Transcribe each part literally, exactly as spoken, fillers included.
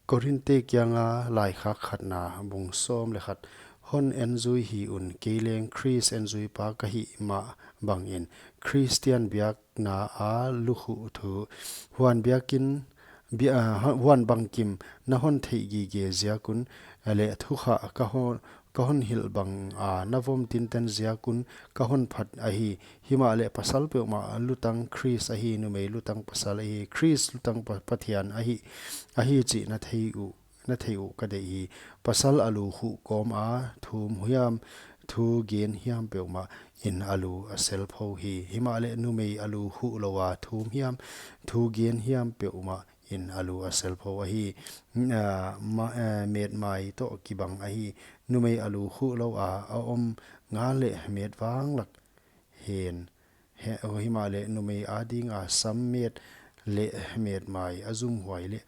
Korinte kianga laikhak khatna bung sawm leh khat. Hon enzui hi un, kei leng Khrist enzuipa ka hih mah bangin, Khristian biakna a lukhuh thu, huan biakin, bia-, ah, huan bangkim na hon theih gige ziak un, leh thukhah ka hon, ka hon hilh banga na vom tinten ziak un ka hon phat ahi. Himahleh pasal peuhmah lutang Khrist ahi, numei lutang pasal ahi, Khrist lutang pa-, Pathian ahi, ahi chih na thei uh, na thei uh ka deih hi. Pasal a lukhuh kawma thum hiam, thu gen hiam peuhmah in a lu a selpho hi. Himahleh numei a lukhuh loua thum hiam, thu gen hiam peuhmah in a lu a selpho ahi. Ah, ma-, eh, metmai toh kibang ahi. Numei a lukhuh loua a om ngal leh met vanglak hen. He, himahleh numei adinga sam, met leh metmai a zumhuai leh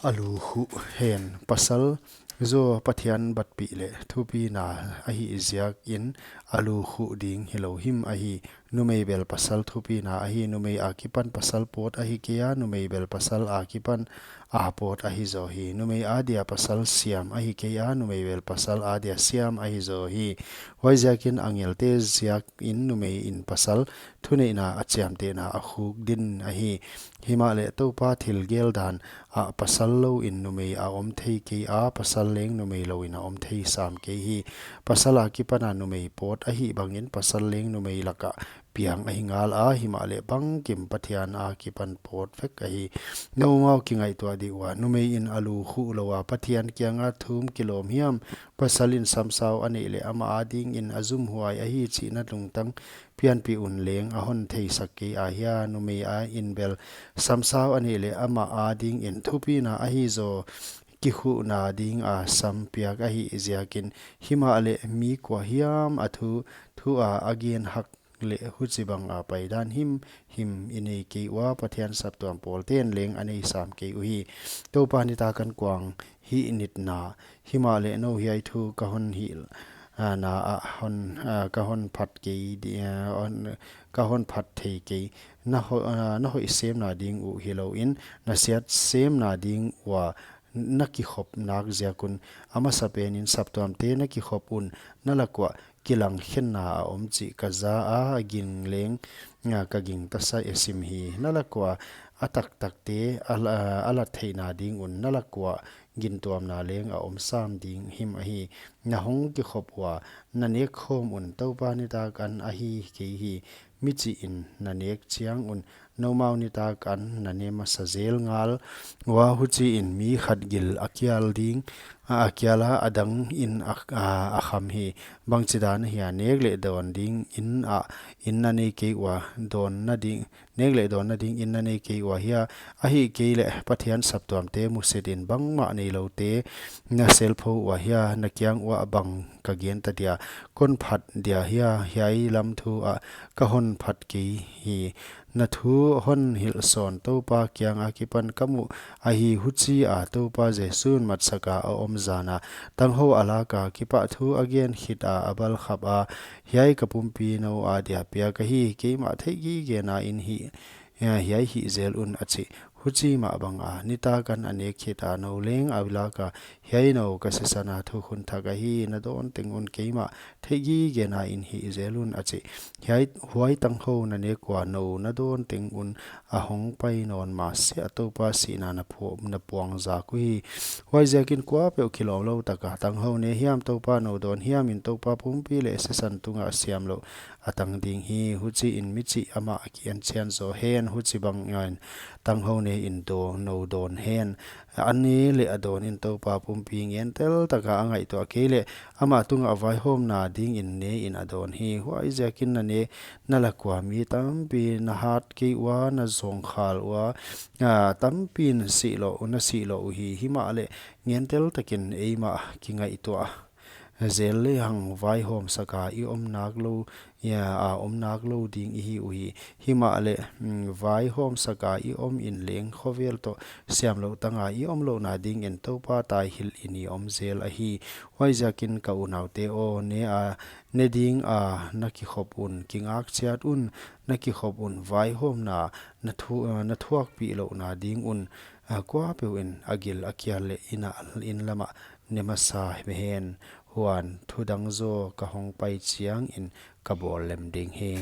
a lukhuh hen. Pasal zaw Pathian batpih leh thupina ahih ziakin a lukhuh ding hilou him ahi. Numei bel pasal thupina ahi, numei akipan pasal pawt ahi kei a, numei bel pasal akipan a pawt ahi zaw hi. Numei adia pasal siam ahi kei a, numei bel pasal adia siam ahi zaw hi. Huaiziakin angelte ziakin numei in pasal thuneihna a chiamtehna a khuk din ahi. Himahleh Toupa thil geldan ah pasal louin numei a om thei kei a, pasal leng numei louin a om thei sam kei hi. Pasal akipana numei pawt ahih bangin pasal leng numei laka piang ahi ngal a, himahleh bangkim Pathian akipan pawt vek ahi. Noumau kingaihtuah dih ua, numei in a lukhuh loua Pathian kianga thum kilawm hiam, pasal in samsau a neih leh amah adingin a zumhuai ahi chih na lungtang pianpih un leng a hon theisak kei a hia? Numei a in bel samsau a neih leh amah adingin thupina ahi zaw kikhuhna dinga sam piak ahih ziakin. Himahleh mi kua hiam a thu, thu a a gen hak leh huchibanga paidan himhim i nei kei ua, Pathian saptuam pawlten leng a nei sam kei uhi. Toupa nitakin kuang hih nitna. Himahleh nou hiai thu ka hon hilh, ah, na ah hon, ah, ka hon phat kei di, ah, hon, ka hon phat thei kei. Na ho-, ah, na hoih semna ding uh hilouin, na siat semna ding ua na kikhop nak ziak un. A masapenin saptuamte na kikhop un, na lak uah kilangkhenna a om chih ka za a, a ging leng, ah, ka gingta sa e sim hi. Na lak ua a taktakte a la-, a lat theihna ding un, na lak ua gintuamna leng a om sam ding him ahi. Na hong kikhop ua na nek khawm un, Toupa nitakin ahi kei hi. Mi chih in na nek chiang un, noumau nitakin na ne masa zel ngal ua, huchiin mi khat gil a kial ding, a, a kial a, a dang in a, a, a kham hi. Bangchidan ahia? Nek leh dawn dingin a, in na nei kei ua, dawnna ding, nek leh dawnna dingin na nei kei ua hia? Ahihkeileh Pathian saptuamte musetin bangmah neiloute na selpho ua hia? Na kiang uah bang ka gen ta dia? Kon phat dia hia? Hiai lam thu ah ka hon phat kei hi. Na thu hon hilh sawn Toupa kiang akipan ka muh ahi. Huchia Toupa Jesu'n matsaka a om zana tanghou a laka, kipahthu a gen khita a balkhapa, hiai ka pumpi nou adia piak ahi. Keimah theihgigena in hih, hiai hih zel un, a chi. Huchi mah banga nitakin a nek khita nou leng a laka, hiai nou ka sisana thukhun thak ahi. Na dawn teng un keimah theihgigena in hih zel un, a chi. Hiai, huai tanghou na nek ua nou na dawn teng un a hong pai nawn masiah Toupa sihna na phu-, na puang zak uhi. Huaiziakin kuapeuh kilawmlou taka tanghou ne hiam, Toupa nou dawn hiam in Toupa pumpi leh sisan tunga siamlouh a tang ding hi. Huchiin mi chih amah a ki-enchian zaw hen, huchibangin tanghou ne in dawn, nou dawn hen. A ne leh a dawn in Toupa pumpi ngentel taka a ngaihtuah kei leh, amah tunga vaihawmna dingin ne in a dawn hi. Huaiziakin na ne, na lak ua mi tampi na hat kei ua, na zawngkhal ua, ah, tampi'n sihlouh, na sihlouh uhi. Himahleh ngentel takin eimah kingaihtuah zel lehang vaihawm saka i om naklou, ia, a om naklou ding i hi uhi. Himahleh, mm, vaihawm saka i om in leng khovel toh siamlouh tanga i omlouhna dingin Toupa taihilh in i om zel ahi. Huaiziakin ka unaute aw, ne a, ne dinga na kikhop un, kingak chiat un, na kikhop un, vaihawmna na thu-, na thuakpih louhna ding un, A kuapeuh in a gil a kial leh inn ah, inn lamah ne masa hen. Huan thu dang zaw ka hong pai chiangin ka bawl lem ding hi.